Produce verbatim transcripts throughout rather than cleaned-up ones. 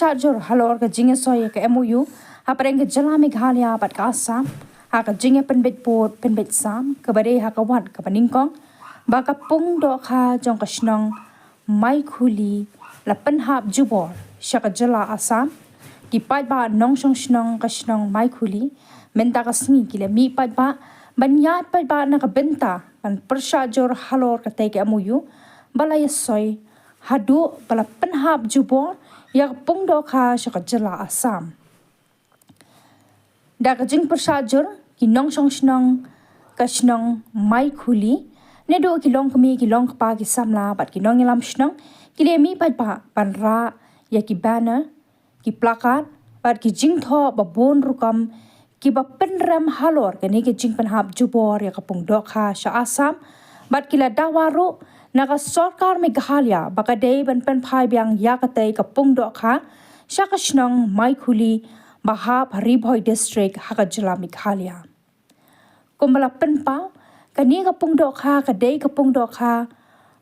Pyrshah jur halor ka jingïasoi ïa ka M O U hapdeng ka jylla Meghalaya bad ka Assam ha ka jingïapynbeit bud pynbeit sam kaba dei ha ka wat kaba nyngkong ba ka pung dohkha jong ka shnong Maikhuli la pynhap jubor sha ka jylla Assam. Ki paidbah nongshong shnong ka shnong Maikhuli mynta ka sngi ki la mih paidbah ban ïaid paidbah na ka bynta ban pyrshah jur halor katei ka M O U ba la ïasoi haduh ba la pynhap jubor ïa ka pung dohkha sha ka jylla Assam. Da ka jingpyrshah jur ki nongshong shnong ka shnong Maikhuli, naduh ki longkmie, ki longkpa, ki samla bad ki nongïalam shnong ki la mih paidbah ban rah ïa ki banner, ki placard bad ki jingthoh ba bun rukom kiba pynrem halor kane ka jingpynhap jubor ïa ka pung dohkha sha Assam bad ki la dawa ruh na ka sorkar Meghalaya ba ka dei ban pynphai biang ïa katei ka pung dohkha sha ka shnong Maikhuli ba hap ha Ri Bhoi District ha ka jylla Meghalaya. Kumba la pynpaw, kane ka pung dohkha ka dei ka pung dohkha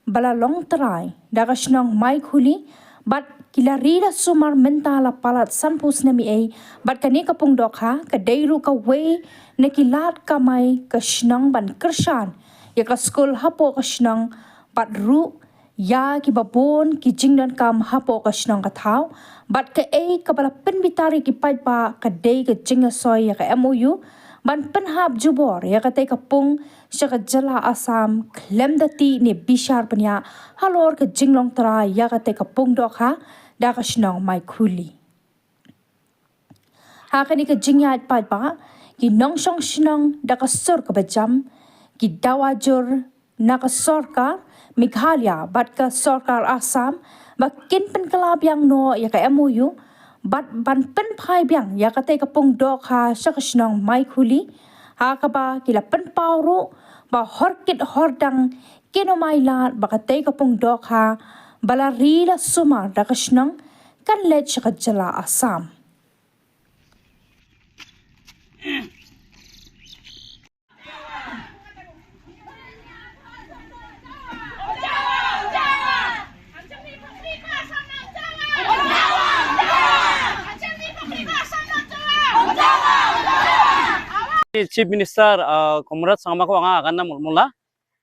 ba la long trai da ka shnong Maikhuli bad ki la ri la sumar mynta la palat sanphew snem ei, bad kane ka pung dohkha ka dei ruh kawei na ki lad kamai ka shnong ban kyrshan ïa ka skul hapoh ka shnong bad ruh ïa kiba bun ki jingdonkam hapoh ka shnong ka thaw. Bad kaei kaba la pynbitar ïa ki paidbah ka dei ka jingïasoi ïa ka M O U ban pynhap jubor ïa katei ka pung sha ka jylla Assam khlem da tih ne bishar bniah halor ka jinglong trai ïa katei ka pung dohkha da ka shnong Maikhuli. Ha kane ka jingïaid paidbah, ki nongshong shnong da ka sur kaba jam ki dawa jur na ka sorkar Meghalaya bad ka sorkar Assam ba kin pynkylla biang noh ïa ka M O U bad ban pynphai biang ïa katei ka pung dohkha sha ka shnong Maikhuli, ha kaba ki la pynpaw ruh ba horkit hordang kin ym ailad ba katei ka pung dohkha ba la ri la sumar da ka shnong kan leit sha ka jylla Assam. Chief Minister, ah, Conrad Sangma ko anga akan na mulmula.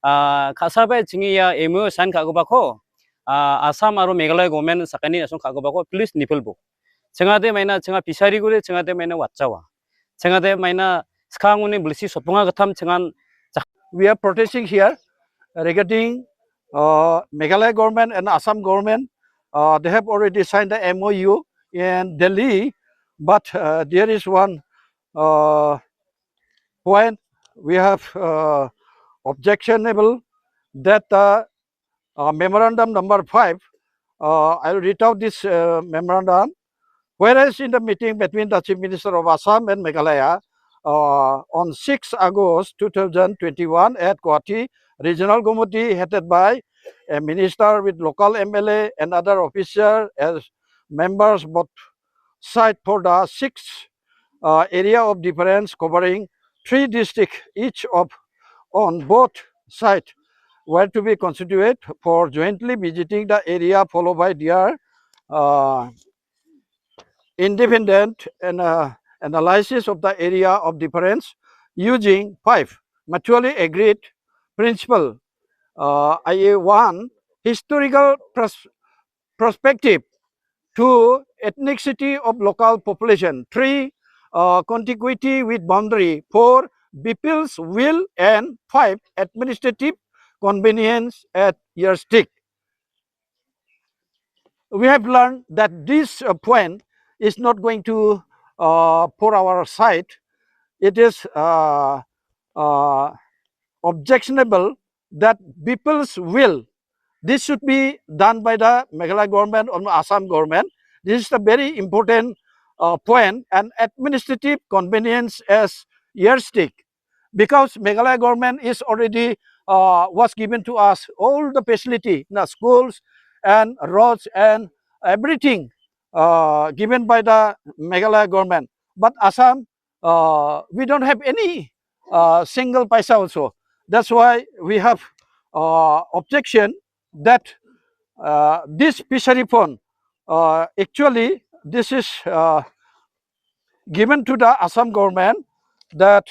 Ah, khasa bai chingi ya M O U sign ka guba ko. Ah, Assam aro Meghalaya government sakani asung ka guba ko. Please nipul bo. Chinga de maina chinga fishery gure chinga de maina wachawa. Chinga de maina skang uni bulsi sopunga gatham chingan. We are protesting here regarding, uh, Meghalaya government and Assam government. Uh, they have already signed the M O U in Delhi, but, uh, there is one, uh, point we have, uh, objectionable that, uh, uh, memorandum number five, uh, I'll read out this, uh, memorandum. Whereas in the meeting between the Chief Minister of Assam and Meghalaya, uh, on sixth August two thousand twenty-one at Guwahati, Regional Committee headed by a minister with local M L A and other officers as members both side for the sixth, uh, area of difference covering three districts each of on both sides were to be constituted for jointly visiting the area, followed by their, uh, independent and, uh, analysis of the area of difference using five mutually agreed principle, uh, I A one, historical pros- perspective, two, ethnicity of local population, three, uh, contiguity with boundary, four, people's will, and five, administrative convenience at your stick. We have learned that this, uh, point is not going to, uh, for our side. It is, uh, uh, objectionable that people's will. This should be done by the Meghalaya government or Assam government. This is a very important, uh, point, and administrative convenience as yardstick, because Meghalaya government is already, uh, was given to us all the facility, na schools and roads and everything, uh, given by the Meghalaya government. But Assam, uh, we don't have any, uh, single paisa also. That's why we have, uh, objection that, uh, this fishery fund, uh, actually, This is uh, given to the Assam government that